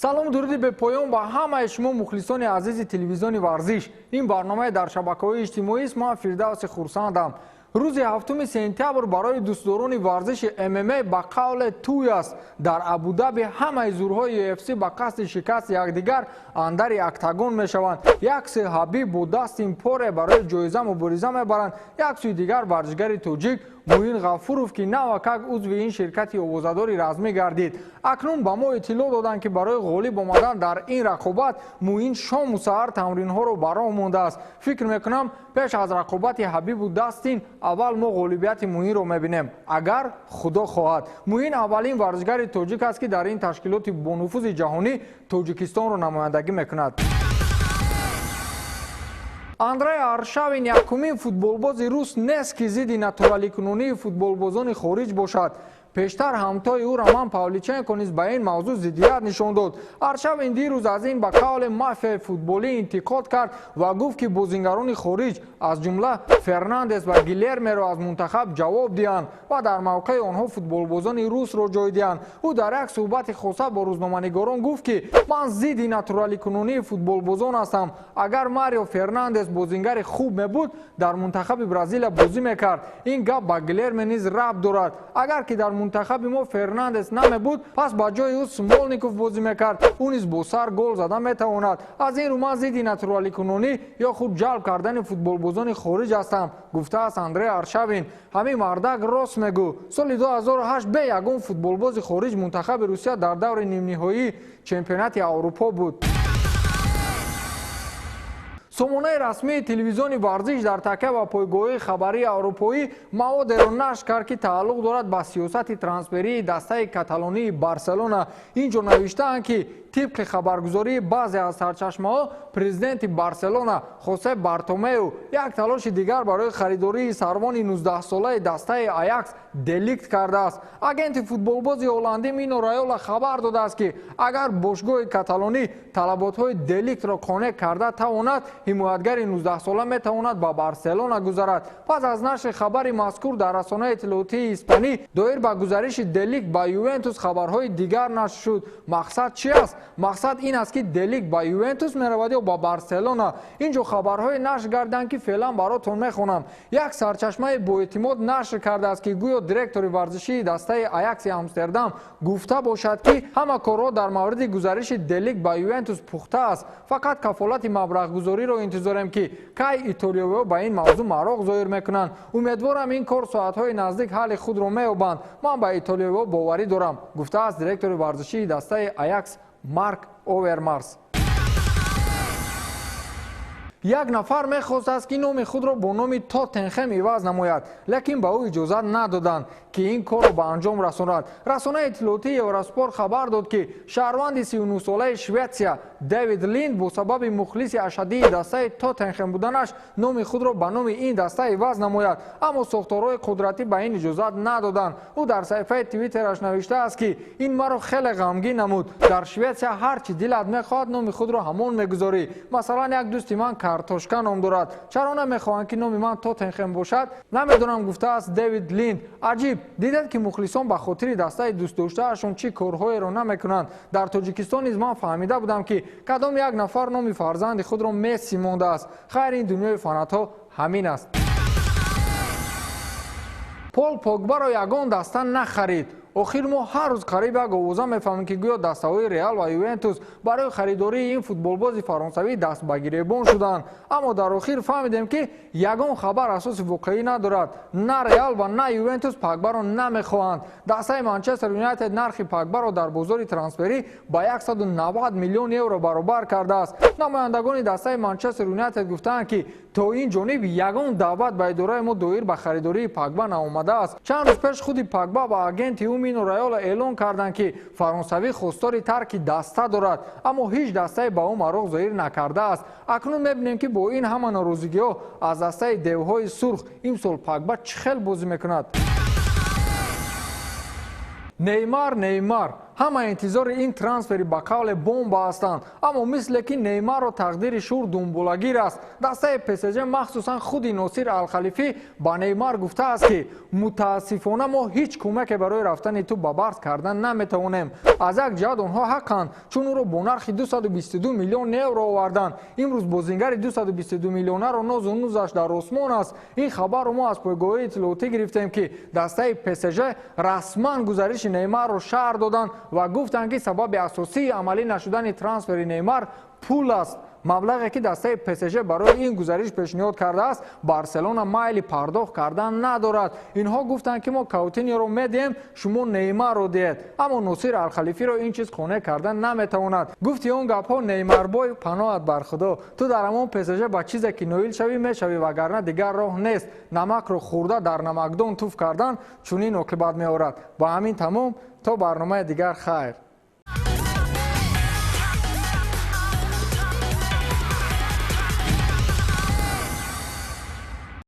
Салому дуруди бепоён ба ҳамаи шумо, мухлисони азизи телевизиони варзиш. Ин барномаи дар шабакаҳои иҷтимоист. Ман Фирдавси Хурсандам. Рӯзи 7 сентябр барои дӯстдорони варзиши ММА ба қавле тӯй аст. Дар Абудаби ҳамаи зӯрҳои UFC ба қасди шикасти якдигар андари октагон мешаванд. Як сӯи Ҳабиб бо Дастин Порье барои ҷоиза мубориза мебаранд, як сӯи дигар варзишгари тоҷик Муин Ғафуров, ки навакак узви ин ширкати овозадори размӣ гардид. Акнун ба мо иттилоъ доданд, ки барои ғолиб омадан дар ин рақобат Муин шому саҳар тамринҳоро ба роҳ мондааст. Фикр мекунам, пеш аз рақобати Ҳабибу Дастин аввал мо ғолибияти Муинро мебинем, агар Худо хоҳад. Муин аввалин варзишгари тоҷик аст, ки дар ин ташкилоти бонуфузи ҷаҳонӣ Тоҷикистонро намояндагӣ мекунад. Андрей Аршавин якумин футболбози рус нест, ки зидди натураликунонии футболбозони хориҷ бошад. Пештар ҳамтои ӯ Роман Павличенко низ ба ин мавзӯъ зиддият нишон дод. Аршавин дирӯз аз ин ба қавле мафияи футболӣ интиқод кард ва гуфт, ки бозингарони хориҷ, аз ҷумла Фернандес ва Гилермеро аз мунтахаб ҷавоб диҳанд ва дар мавқеи онҳо футболбозони русро ҷой диҳанд. Ӯ дар як суҳбати хоса бо рӯзноманигорон гуфт, ки ман зидди натураликунонии футболбозон ҳастам. Агар Марио Фернандес бозингари хуб мебуд, дар мунтахаби Бразилия бозӣ мекард. Ин гап ба Гилерме низ рабт дорад. Агар ки дар мунтахаби мо Фернандес намебуд, пас ба ҷои ӯ Смолников бозӣ мекард. Ӯ низ бо сар гол зада метавонад. Аз ин рӯ ман зидди натураликунонӣ ё худ ҷалб кардани футболбозони хориҷ ҳастам, гуфтааст Андрей Аршавин. Ҳамин мардак рост мегӯ. Соли 2008 бе ягон футболбози хориҷ мунтахаби Русия дар даври нимниҳоии чемпионати Аврупо буд. Сомонаи расмии телевизиони варзиш дар такя ба пойгоҳии хабарии аврупоӣ маводеро нашр кард, ки тааллуқ дорад ба сиёсати трансферии дастаи каталонии Барселона. Ин ҷо навиштаанд, ки тибқи хабаргузории баъзе аз сарчашмаҳо, президенти Барселона Хосе Бартомеу як талоши дигар барои харидории сарвони 19-солаи дастаи Аякс Деликт кардааст. Агенти футболбози ҳолландӣ Мино Райола хабар додааст, ки агар бошгоҳи каталонӣ талаботҳои Деликтро қонеъ карда тавонад, ҳимоятгари 19-сола метавонад ба Барселона гузарад. Пас аз нашри хабари мазкур дар расонаи иттилоотии испанӣ доир ба гузариши Деликт ба Ювентус хабарҳои дигар нашр шуд. Мақсад чи аст? Мақсад ин аст, ки Деликт ба Ювентус меравад ё ба Барселона. Ин ҷо хабарҳое нашр гарданд, ки феълан баротон мехонам. Як сарчашмаи боэътимод нашр кардааст, ки гӯё директори варзишии дастаи Аякси Амстердам гуфта бошад, ки ҳама корҳо дар мавриди гузариши Деликт ба Ювентус пухта аст, фақат кафолати маблағгузориро интизорем, ки кай итолиёвиҳо ба ин мавзӯъ мароқ зоҳир мекунанд. Умедворам, ин кор соатҳои наздик ҳалли худро меёбанд. Ман ба итолиёвиҳо боварӣ дорам, гуфтааст директори варзишии дастаи Аякс Марк Овермарс. Як нафар мехостааст, ки номи худро бо номи Тоттенхем иваз намояд, лекин ба ӯ иҷозат надоданд, ки ин корро ба анҷом расонад. Расонаи иттилоотии Евроспорт хабар дод, ки шаҳрванди 39-солаи Шветсия Дэвид Линд бо сабаби мухлиси ашаддии дастаи Тоттенхем буданаш номи худро ба номи ин даста иваз намояд, аммо сохторҳои қудратӣ ба ин иҷозат надоданд. Ӯ дар саҳифаи Твиттераш навиштааст, ки ин маро хеле ғамгин намуд. Дар Шветсия ҳар чӣ дилат мехоҳад, номи худро ҳамон мегузорӣ. Масалан, як дӯсти ман Картошка ном дорад. Чаро намехоҳанд, ки номи ман Тоттенхем бошад, намедонам, гуфтааст Дэвид Линд. Аҷиб дидед, ки мухлисон ба хотири дастаи дӯстдоштаашон чӣ корҳоеро намекунанд. Дар Тоҷикистон низ ман фаҳмида будам, ки кадом як нафар номи фарзанди худро Месси мондааст. Хайр, ин дунёи фанатҳо ҳамин аст. Пол Погбаро ягон даста нахарид. Охир мо ҳар рӯз қариб як овоза мефаҳмем, ки гӯё дастаҳои Реал ва Ювентус барои харидории ин футболбози фаронсавӣ даст ба гиребон шуданд, аммо дар охир фаҳмидем, ки ягон хабар асоси воқеӣ надорад. На Реал ва на Ювентус Пагбаро намехоҳанд. Дастаи Манчестер Юнайтед нархи Пагбаро дар бозори трансферӣ ба 190 миллион евро баробар кардааст. Намояндагони дастаи Манчестер Юнайтед гуфтаанд, ки то ин ҷониб ягон даъват ба идораи мо доир ба харидории Пагба наомадааст. Чанд рӯз пеш худи Пагба ва агенти ӯ Мино Райола эълон карданд, ки фаронсавӣ хостори тарки даста дорад, аммо ҳеҷ дастае ба ӯ мароқ зоҳир накардааст. Акнун мебинем, ки бо ин ҳама норозигиҳо аз дастаи девҳои сурх имсол Пагба чӣ хел бозӣ мекунад. Неймар, Неймар. Ҳама интизори ин трансфери ба қавле бомба ҳастанд, аммо мисле ки Неймарро тақдири шур думболагир аст. Дастаи ПСЖ, махсусан худи Носир Алхалифӣ, ба Неймар гуфтааст, ки мутаассифона мо ҳеҷ кӯмаке барои рафтани ту ба Барс кардан наметавонем. Аз як ҷиҳат онҳо ҳаққанд, чун ӯро бо нархи 222 миллион евро оварданд. Имрӯз бозингари 222 миллионаро нозу нузаш дар осмон аст. Ин хабарро мо аз пойгоҳи иттилоотӣ гирифтем, ки дастаи ПСЖ расман гузариши Неймарро шарҳ доданд ва гуфтанд, ки сабаби асосии амалӣ нашудани трансфери Неймар пул аст. Маблағе, ки дастаи ПСЖ барои ин гузариш пешниҳод кардааст, Барселона майли пардохт кардан надорад. Инҳо гуфтанд, ки мо Каутиниро медиҳем, шумо Неймарро диҳед, аммо Носир Алхалифиро ин чиз қонеъ кардан наметавонад. Гуфти он гапҳо, Неймарбой, паноҳат бар Худо, ту дар ҳамон ПСЖ ба чизе ки ноил шавӣ, мешавӣ, вагарна дигар роҳ нест. Намакро хӯрда дар намакдон туф кардан чунин оқибат меорад. Ба ҳамин тамом, то барномаи дигар, хайр.